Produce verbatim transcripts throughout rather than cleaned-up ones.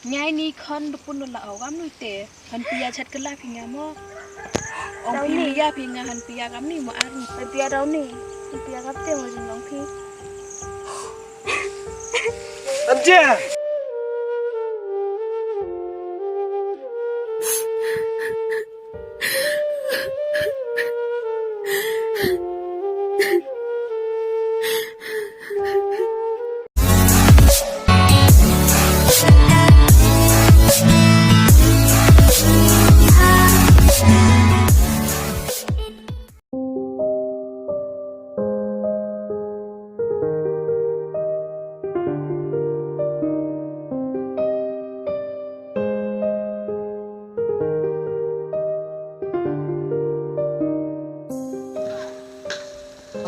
Ngai ni khon dupun la au kam nu te. Han pia chat kala phi nga mo. Ong phi ya phi nga han pia kam ni mo ar ni. Pia dau ni. Pia kam te mo jin long phi. Ante.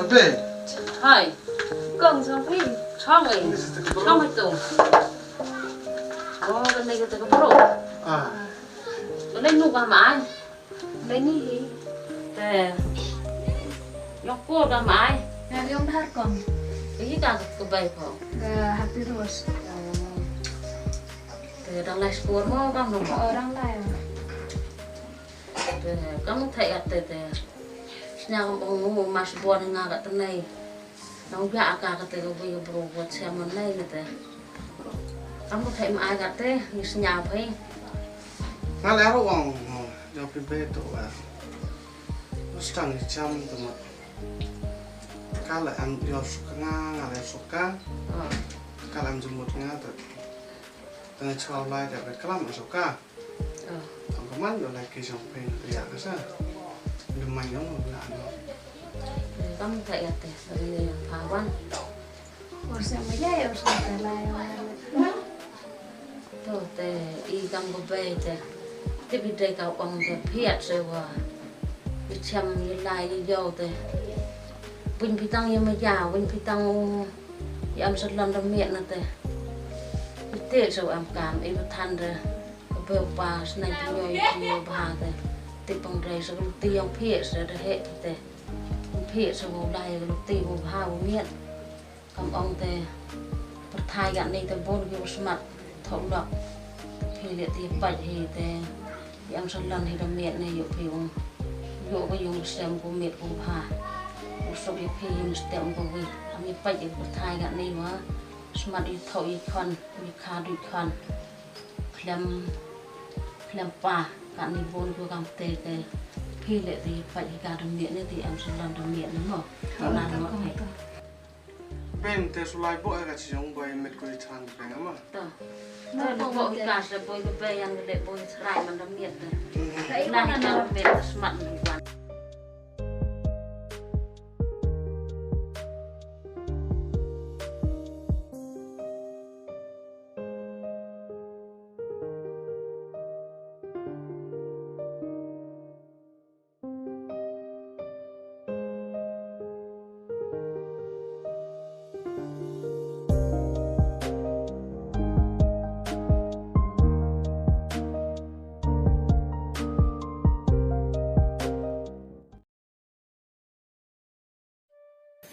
Ate. Hai. Kong song phi. Chong ai. Chong ai tu. Oh, kan ni kata ka bro. Ah. Kan ni nu ka mai. Kan ni hi. Te. Yok ko ka mai. Nga yong har kong. Hi ka ka bai ko. Ka happy rose. Te dang lai skur mo kam no mo. Orang lai. Te kam thai ate te. Snya kam bong mo mas bon nga ka tenai. Nang bia aka kate ka bui ka bro ka chem nai kate. Kam ko thai ma ai kate ni snya phai. Nga le ro ong jong phi be to wa. Mustang ni chem to ma. Ka la am yo suka nga nga le suka. Ka la am jumut nga to. Tang chwa lai da be kalam suka. Tang kaman yo lai ki jong phi ya ka sa. Ni man yo la no. Kam thai ate ni pha wan. Ur sa ma ya ur sa ta lai. To te i kam ko bai te. Te bi dei ka ong te phiat se wa. I chem i lai i yo te. Win pi tang i ma ya win pi tang i am sa lon da miet na te. I te se wa am kam i ba than de. Ka bai u pa snai pi yo i pi yo ba ha te. Te pang dei se ka lu ti yong phiat se de he te. Phiat se wa lai ka lu ti wa ba ha wa miet. Kam ong te pyrthai kat ni te bun ki u smat thok lok. Phi le ti pait hi te yang sa lan hi da miet ne yu phi ung. Yu ko yung sem ko miet ko pha. U sok yu phi yu stem ko wi. Am yu pait yu pyrthai kat ni ma. Smat yu thok yu khon yu kha du khon. Khlem khlem pa kat ni bun ko kam te te. Phi le ti pait hi ka da miet ne ti am sa lan da miet ne mo. Ka na mo. Ben te sulai bo ka chi jong bai met ko i chan ben ama. To. To na bo i ka se bo i ka bai yang le bo i srai man da miet te. Ka i na na miet smat ni wan.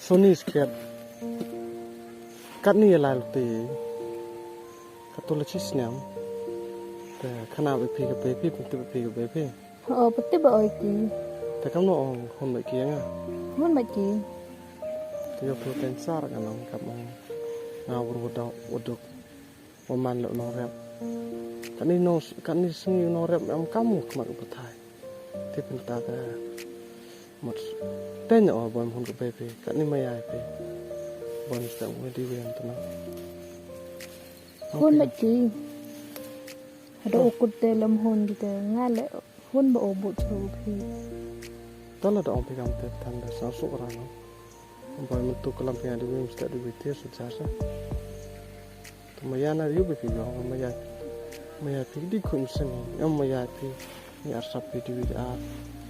Soni skhiat. Katni ïa lai lute. Kato la chi snem. Te khana ba phi ka pe phi, phi te ba phi ka pe phi. O, phi te ba oi ki. Te kam no ong hun ba ki nga. Hun ba ki. Te yo phi ten sar ka nong kam ong. Nga wur wudok wudok. Wa man lo nong rep. Katni nong, katni sngi nong rep em kam ngi khmat u pathai. Te pynta ka mut. Te nya o boi mhun ka bei phi, katni maya phi. Boi mstang u di wen tana. Hun ba ki. Hada u kut te lam hun di te nga le hun ba o but chu phi. Tala da ong phi kam te tan da sa su ra no. Boi mtu kalam phi di wen mstang di wen te su cha sa. Te maya na yu ba phi yo, maya, maya phi di khun sen, em maya phi, ni arsap phi di wi ar,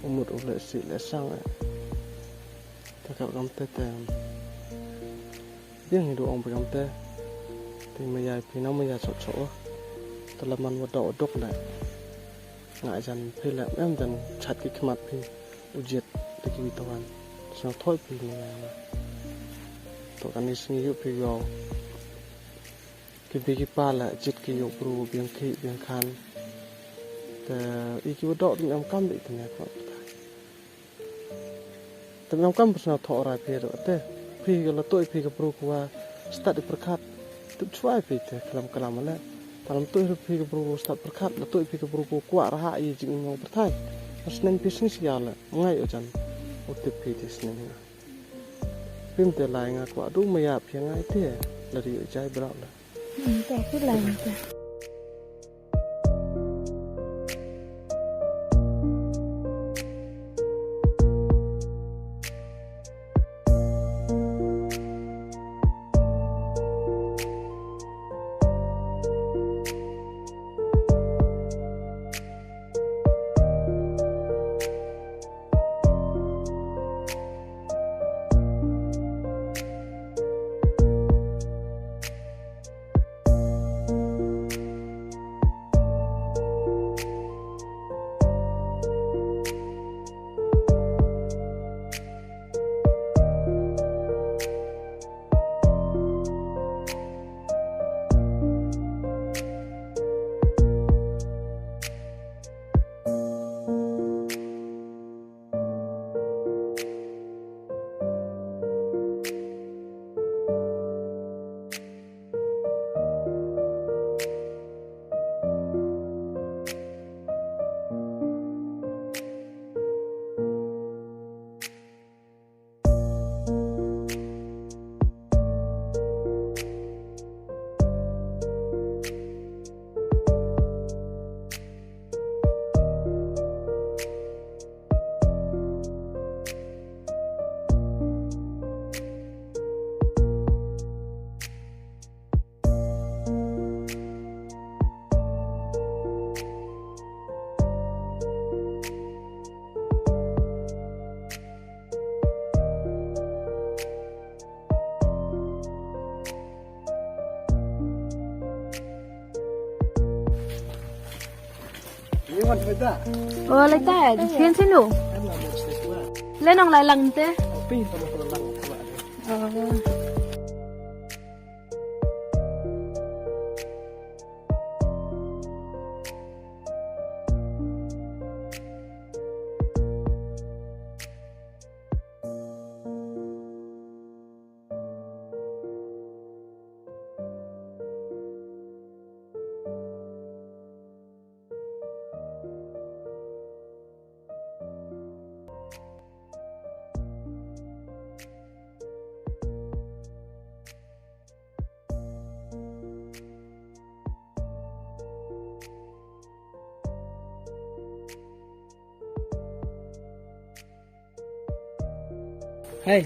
umut u le si le sang. Te ka kam te te. Yang hidu ong ba kam te. Te maya phi na maya chok chok. Te la man wa dok dok le. Nga jan phi le, em jan chat ki khmat phi, u jet te ki wi tawan. Sna thoi phi maya. To kani sngi yu phi yo. Ki bi ki pa la jit ki ïoh bru biang ki biang khan. Te i ki wa dok ding am kam dei tene ko. Te am kam pyrshah tho rai phi ro te. Phi ka la toi phi ka bru ko wa stad i pyrkhat. Tup chwa phi te kalam kalam le. Talam toi phi ka bru stad pyrkhat la toi phi ka bru ko kwah raha i jing mo pyrthai. Mas neng phi sing sia le ngai o jan. O tip phi te sneng. Phim te lai nga kwah du maya phi ngai te. La ri o jai bra le. Te phi lai te. Oh, lai ta, phian sinu. Le nong lai lang te. Oh. Hey.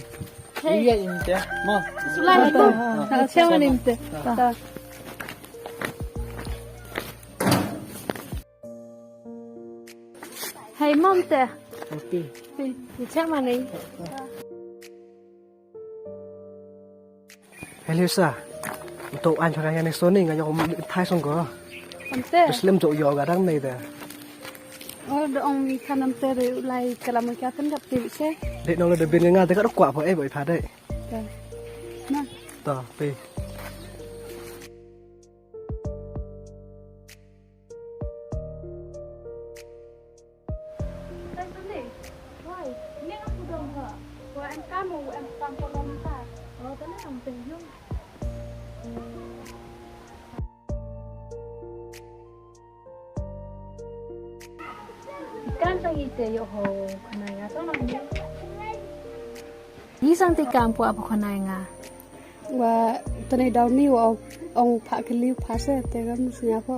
Hey. Iya, ini teh. Mo. Sulai itu. Ah, siapa nih teh? Ah. Hey, mom teh. Oke. Hey, siapa nih? Helisa. Nto an phakai ne soni nga yo thai song ko. Ante. Bes lem jo yo gadang nei da. Oh, do ong mi khanam te re ulai kalam ka ten gap te se. Dek nong le de bin nga de ka kwa pho e boi pha dek. Te. Na. To pe. Kan sa ite yo ho kana ya so na ni. Ni sang te kam po apo khana nga. Wa tane daw ni wa ong pha kli pha se te gam snya pho.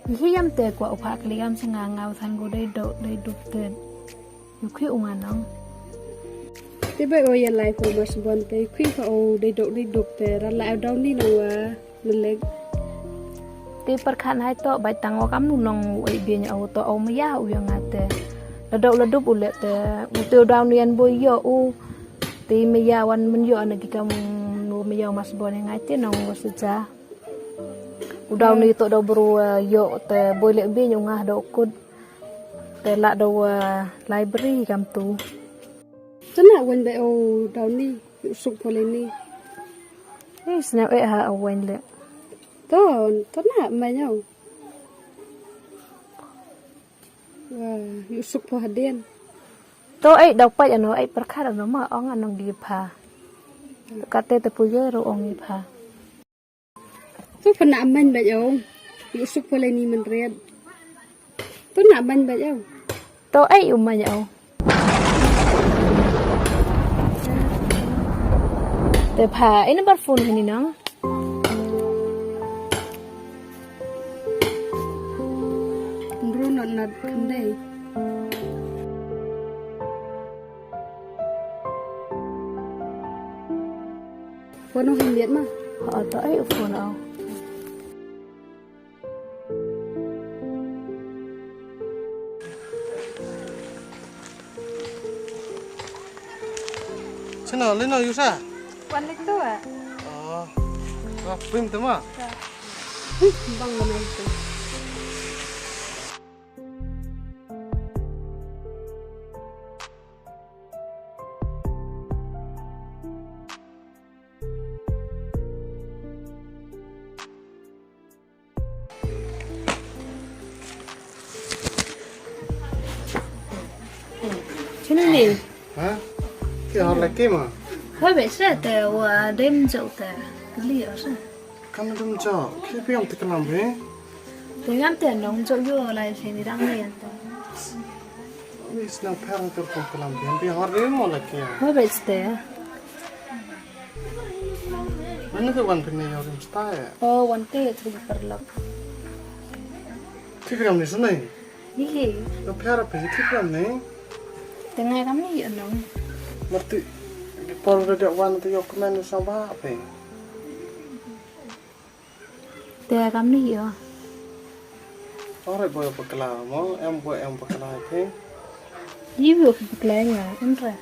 Ngi yam te kwa u pha kli gam snya nga u than go dei do dei dup te. Yu khi u nga nong. Te be o ya lai ko mas bon te khi pha o dei do dei dup te ra la daw ni no wa. Melek. Te pyrkhat hai to bai tang o kam nu nong u ai bia nya o to o maya u yang ate. La dok la dup u le te u te u daw nian boi yo u. Te maya wan men yo na ki kam nu maya mas bon yang ate nong u seja. U daw ni to daw bru yo te boi le bia nya u nga do kut. Te la do library kam tu. Tena wan be o daw ni. Suk pole ni. Eh, sna eh ha awan le. To, to na ma nyau. Wa, yu suk pha hadien. To ai dau pait ano ai pyrkhat ano ma ong ano gi pha. Kate te puye ro ong gi pha. To pha na man ba yo. Yu suk pha le ni man red. To na man ba yo. To ai u man yo. Te pha, ini bar phone ini nang. Bro, not, not, kandai. Phone hong liat ma. Ha, to ai phone au. Sino, lino yusa? Wan lek tu ah. Oh. Wah, pim tu ma. Bang mana itu. Chini ni. Ha? Ki hor lagi ma? Hoi be se te wa dem jok te. Li o se. Kam dem jok. Ki piang te kalam be. Te ngam te nong jok yo lai sini dang ni ante. Ni snang pher tu ko kalam be. Bi hor dem mo lagi. Hoi be se. Mano tu wan pynne ïa rim stai. Oh, wan te tu paralok. Thik ram ni snai. Ni hi. Lo pher pe thik ram ni. Te ngai kam ni ïa nong. Marti por da wan tu yok men sa ba pe. Te kam ni ïa. Ore boy bakla mo, em boy em bakla phi. Yi boy bakla nga, em re.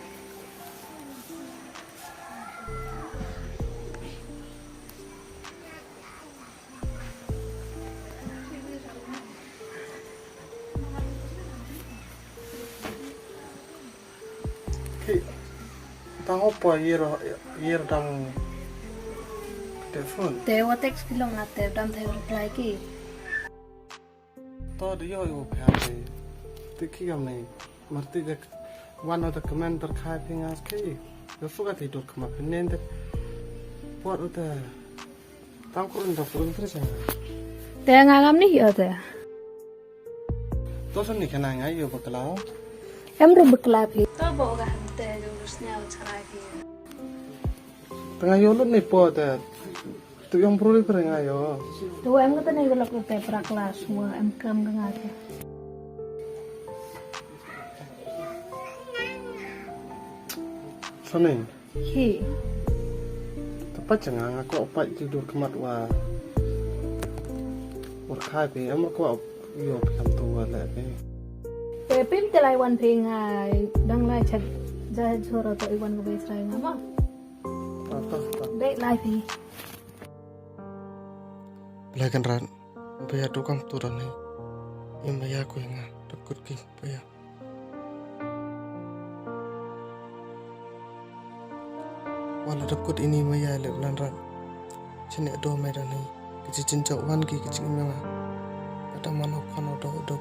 Ki, ta hop pa yer, yer dang telephone. Te wa text ki long na te dang te reply ki. To de yo yo pha te. Te ki gam nei. Marti de wan o de comment ter khai phi ngas ki. Yo suka te dur kma phi nen de. Pot o de. Tang kurun da kurun tri sa. Te nga ngam ni yo te. To sa ni kana nga yo bakla. Em ru bakla phi. To bo ga te yo snya chara ki. Te nga yo lut ni po te. Tu yong bru ri pre nga yo. Tu em ka te ni ko lok te pra klas mo em kam ka nga te. Sa ni. Hi. Te pat jang nga kwah pat ki dur khmat wa. Wa khai phi em kwah yo phi kam tu wa le phi. Te pim te lai wan phi ngai dang lai chat ja jhoro to i wan ko be srai nga ma. Ta ta ta. Dei lai phi. Blai kan rat. Ba ïa tu kam tu ran ni. Im ba ïa ko nga. Dap kut ki ba ïa. Wala dap kut ini maya le lan rat. Chini do me dan ni. Kichi chin chok wan ki kichi ngala. Kata mano kono do do.